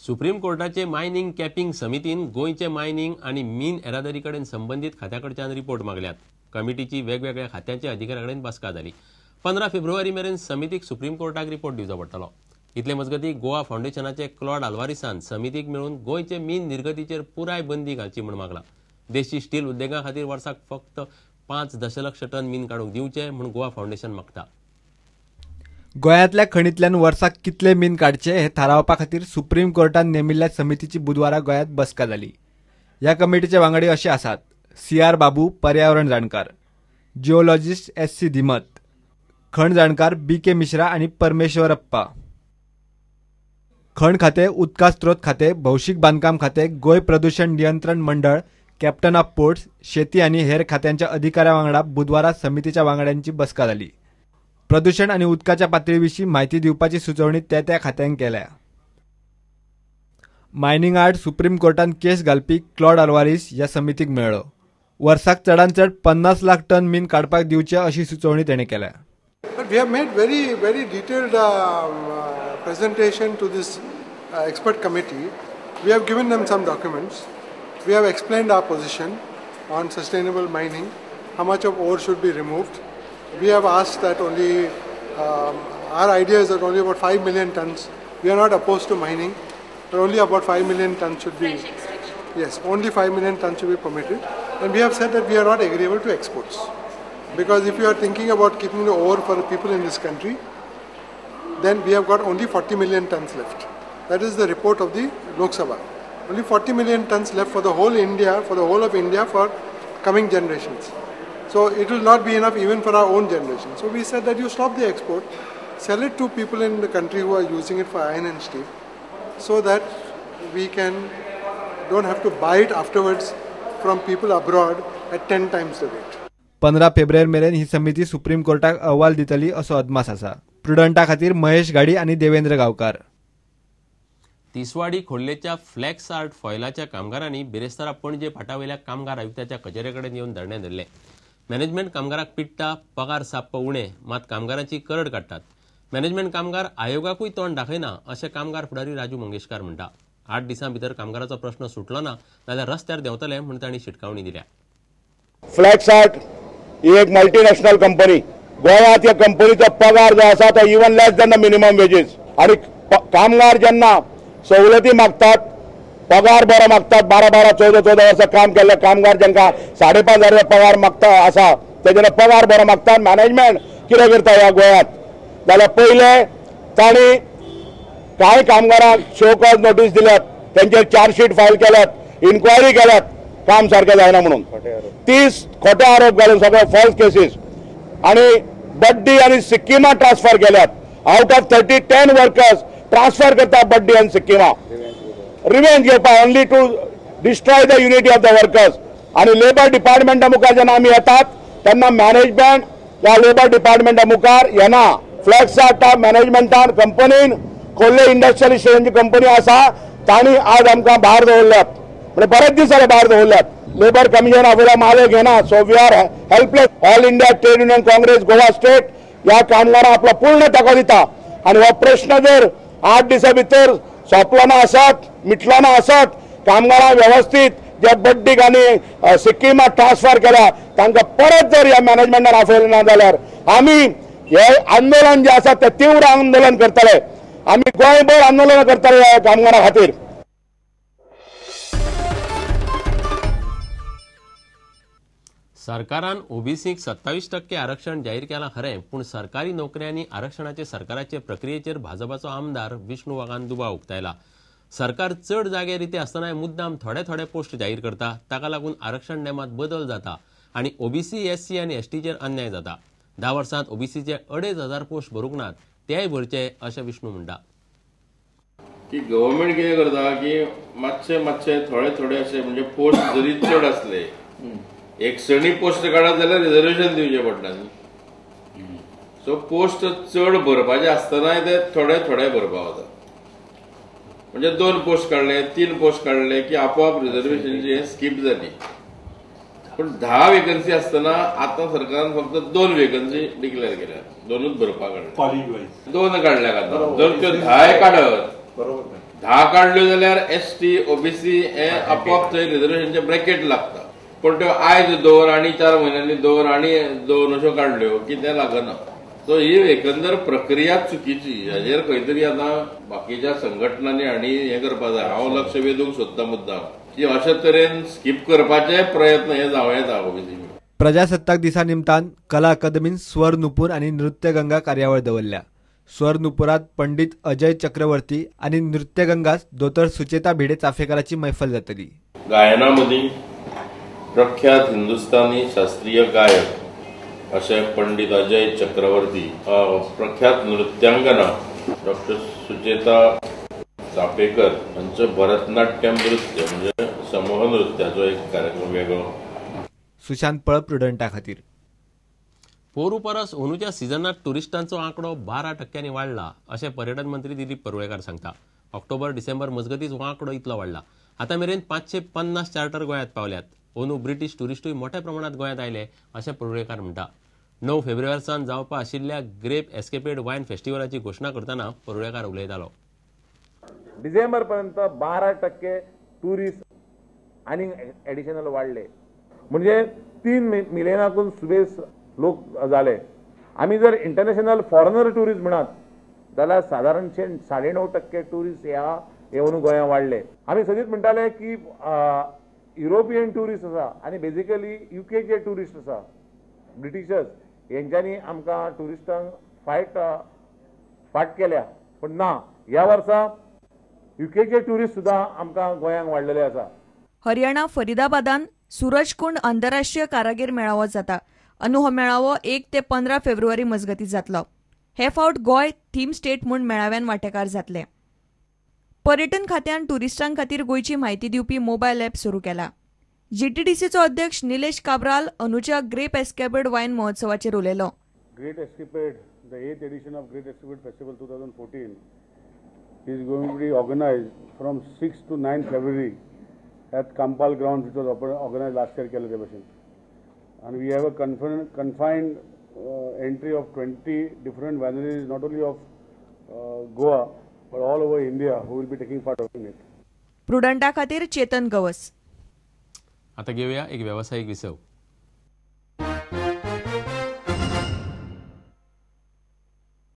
Supreme कोर्टाचे mining capping समितीन गोंयचे mining आनी मीन येरादारी कडेन संबंदीत खात्या कडच्यान रिपोर्ट मागल्यात. कमिटीची वेगवेगळ्या खात्यांच्या अधिकाऱ्यां कडेन बसका जाली. 15 फेब्रुवारी मेरेन समितीक सुप्रीम कोर्टाक रिपोर्ट दिवचो पडटलो. इतले मजगतीं गोवा फावंडेशनाचे क्लॉड आल्वारिसान समितीक मेळून गोंयचे मीन निर्गतीचेर पुराय बंदी घालची म्हूण मागला. देशी स्टील उद्देगा खातीर वर्साक फक्त 5 दशलक्ष टन मीन काडूंक दिवचें म्हूण गोवा फावंडेशन मागता. गोंयांतल्या खणींतल्यान वर्साक कितले मीन काडचे हे थारावपा खातीर सुप्रीम कोर्टान नेमिल्ल्या समितीची बुधवारा गोंयांत बसका जाली. ह्या कमिटीचे वांगडी अशे आसात: सी.आर. बाबू, पर्यावरण जाणकार; जिओलॉजिस्ट एस.सी. धीमत, खण जाणकार बी.के. मिश्रा आनी परमेश्वरप्पा. खण खातें, उदका स्त्रोत खातें, भौशीक बांदकाम खातें, गोंय प्रदूशण नियंत्रण मंडळ, कॅप्टन ऑफ पोर्ट्स, शेती आनी हेर खात्यांच्या अधिकाऱ्यां वांगडा बुधवारा समितीच्या वांगड्यांची बसका जाली. प्रदूशण आनी उदकाच्या पातळी विशीं म्हायती दिवपाची सुचोवणी त्या त्या खात्यांक केल्या. मायनिंग आड सुप्रीम कोर्टान केस घालपी क्लॉड आल्वारीस ह्या समितीक मेळ्ळो. वर्साक चडांत चड 50 लाख टन मीन काडपाक दिवचें अशी सुचोवणी ताणें केल्या. But we have made very, very detailed presentation to this expert committee. We have given them some documents. We have explained our position on sustainable mining, how much of ore should be removed. We have asked that only, our idea is that only about 5 million tons, we are not opposed to mining, but only about 5 million tons should be, yes, only 5 million tons should be permitted. And we have said that we are not agreeable to exports. Because if you are thinking about keeping the ore for the people in this country, then we have got only 40 million tons left. That is the report of the Lok Sabha. Only 40 million tons left for the whole India, for the whole of India, for coming generations. So it will not be enough even for our own generation. So we said that you stop the export, sell it to people in the country who are using it for iron and steel, so that we don't have to buy it afterwards from people abroad at 10 times the rate. 15 फेब्रुवारी मेरेन ही समिती supreme कोर्टाक अहवाल दितली असो अदमास आसा. प्रुडंटा खातीर महेश घाडी आनी देवेंद्र गांवकार. Tiswadi खोर्लेच्या flax art फॉयलाच्या कामगारांनी बिरेस्तारा पणजे फाटावयल्या कामगार आयुक्ताच्या कचेरे कडेन येवन धरणें धरलें. मॅनेजमेंट कामगाराक पिडटा, पगार साप्प उणे, मात कामगारांची करड काडटात. मॅनेजमेंट कामगार आयोगाकूय तोंड दाखयना अशें कामगार फुडारी राजू मंगेशकार म्हणटा. 8 दिसां भितर कामगाराचो प्रश्न सुटलो ना जाल्यार रस्त्यार देंवतले म्हूण तांणी शिटकावणी दिल्या. फ्लॅक्स आर्ट ही एक मल्टीनॅशनल कंपनी. गोंयांत ह्या कंपनीचो पगार जो आसा तो even less than the minimum wages. आनी कामगार जेन्ना सवलती मागतात, पगार बरो मागतात, 12 12 14 14 वर्सां काम केल्ले कामगार जांकां 5,500 पगार मागता आसा ते जेन्ना पगार बरो मागतात, मॅनेजमेंट कितें करता ह्या गोंयांत जाल्यार पयलें तांणी कांय कामगारांक शो कॉज नोटीस दिल्यात, तेंचेर चार्जशीट फायल केल्यात, इन्क्वायरी केल्यात, काम सारकें जायना म्हणून 30 खोटे आरोप घालून सगळे फॉल्स केसीस आनी बड्डी आनी सिक्किमा ट्रान्सफर केल्यात. आउट ऑफ 30 10 वर्कर्स ट्रान्सफर करता बड्डी आनी सिक्किमा रिवेंज घेवपाक, only to destroy the unity of the workers. आनी लेबर डिपार्टमेंटा मुखार जेन्ना आमी येतात तेन्ना मॅनेजमेंट ह्या लेबर डिपार्टमेंटा मुखार येना. फ्लॅक्स आर्टा मॅनेजमेंटान कंपनीन खोर्ले इंडस्ट्रियल इस्टेटाची कंपनी आसा तांणी आज आमकां भायर दवरल्यात, म्हणजे बरेच दीस जाले भायर दवरल्यात. लेबर कमिशन आपल्याला मागे घेना, so we are helpless. All India Trade Union Congress Goa state ह्या कामगारांक आपलो पूर्ण ताको दिता आनी हो प्रश्न जर 8 दिसां भितर सोंपलो ना आसत, मिटलो ना आसत, कामगारांक वेवस्थीत जे बड्डीक आनी सिक्किमाक ट्रान्सफर केल्या तांकां परत जर ह्या मॅनेजमेंटान आपयलें ना जाल्यार आमी हे आंदोलन जें आसा तें तीव्र आंदोलन करतले. आमी गोंयभर आंदोलनां करतले ह्या कामगारां खातीर. सरकारान ओबीसीक 27% आरक्षण जाहीर केलां खरें, पूण सरकारी नोकऱ्यांनी आरक्षणाचे सरकाराचे प्रक्रियेचेर भाजपाचो आमदार विष्णू वाघान दुबाव उक्तायला. सरकार चड जागे रिते आसतनाय मुद्दाम थोडे थोडे पोस्ट जाहीर करता, ताका लागून आरक्षण नेमांत बदल जाता आनी ओबीसी, एससी आनी एसटीचेर अन्याय जाता. 10 वर्सांत ओबीसीचे 2,500 पोस्ट भरूंक नात, तेय भरचे अशें विष्णू म्हणटा. की गव्हर्मेंट कितें करता की मातशे मातशे थोडे थोडे अशे म्हणजे पोस्ट जरी चड आसले एकसणी पोस्ट काडत जाल्यार रिजर्वेशन दिवचें पडटा न्ही. सो पोस्ट चड भरपाचे आसतनाय ते थोडे थोडे भरपा वता, म्हणजे 2 पोस्ट काडले 3 पोस्ट काडले की आपोआप रिजर्वेशनची हें स्कीप जाली. पूण 10 वेकन्सी आसतना आतां सरकारान फक्त 2 वेकन्सी डिक्लेअर केल्या, 2च भरपाक काडल्या, 2 काडल्या आतां. जर त्यो 10 काडत 10 काडल्यो जाल्यार एसटी ओबीसी हे आपोआप थंय रिजर्वेशनचे ब्रॅकेट लागता, पूण त्यो आयज दवर आनी 4 म्हयन्यांनी दवर आनी 2 अश्यो काडल्यो की तें लागना. सो ही एकंदर प्रक्रिया चुकीची. हाजेर खंय तरी आतां बाकीच्या संघटनांनी हांणी हें करपा जाय. हांव लक्ष वेधूंक सोदता मुद्दाम की अशे तरेन स्कीप करपाचे प्रयत्न हे जावं येता ओबीसी. प्रजासत्ताक दिसा निमतान कला अकादमीन स्वर नुपूर आनी नृत्यगंगा कार्यावळ दवरल्या. स्वर नुपुरात पंडित अजय चक्रवर्ती आनी नृत्यगंगास दोतोर सुचेता भिडे चाफेकराची मैफल जातली. गायना मदीं प्रख्यात हिंदुस्तानी शास्त्रीय गायक अशे पंडित अजय चक्रवर्ती, प्रख्यात नृत्यांगना डॉक्टर सुचेता चाफेकर हांचो भरतनाट्यम नृत्य म्हणजे समूह नृत्याचो एक कार्यक्रम वेगळो. सुशांत पळ, प्रुडंटा खातीर. पोरू परस अंदूच्या सिजनात ट्युरिस्टांचो आंकडो 12% वाडला अशें पर्यटन मंत्री दिलीप परुळेकार सांगता. ऑक्टोबर डिसेंबर मजगतीच हो आंकडो इतलो वाडला. आतां मेरेन 550 चार्टर गोंयांत पावल्यात. अंदू ब्रिटीश ट्युरिस्टूय मोठ्या प्रमाणात गोंयांत आयले अशें परुळेकार म्हणटा. 9 फेब्रुवारी सावन जावपा आशिल्ल्या ग्रेप एस्केपेड वायन फेस्टिवलाची घोशणा करतना परुळेकार उलयतालो. डिसेंबर पर्यंत 12% ट्युरिस्ट आनी एडिशनल वाडले, म्हणजे 3 मिलियनाकून सुबेस लोक जाले. आमी जर इंटरनॅशनल फॉरेनर ट्युरिस्ट म्हणत जाल्यार सादारणशे 9.5% ट्युरिस्ट ह्या येवन गोंयांत वाडले. आमी सदींच म्हणटाले की युरोपियन ट्युरिस्ट आसा आनी बेजिकली युकेचे ट्युरिस्ट आसा, ब्रिटिशर्स, हेंच्यांनी आमकां ट्युरिस्टांक फाट केल्या, पूण ना, ह्या वर्सा युकेचे ट्युरिस्ट सुद्दां आमकां गोंयांक वाडलेले आसा. हरियाणा फरीदाबादान सूरजकुंड आंतरराष्ट्रीय कारागीर मेळावो जाता. अंदू हो मेळावो 1 ते 15 फेब्रुवारी मजगती जातलो. हे फावट गोंय थीम स्टेट म्हूण मेळाव्यान वांटेकार जातले. पर्यटन खात्यान ट्युरिस्टां खातीर गोंयची म्हायती दिवपी मोबायल ॲप सुरू केला. जीटीडीसीचो अध्यक्ष निलेश काब्राल अंदूच्या ग्रेप एस्केपेड वायन महोत्सवाचेर उलयलो. Great Escapade, the 8th edition of Great Escapade Festival 2014 is going to be organized from 6 to 9 February at Kampal ground, which was organized last year केले ते भशेन. And we have a confined entry of 20 different wineries, not only of Goa but all over India, who will be taking part in it. प्रुडंटा खातीर चेतन गवस. आता घेऊया एक व्यावसायिक विसव.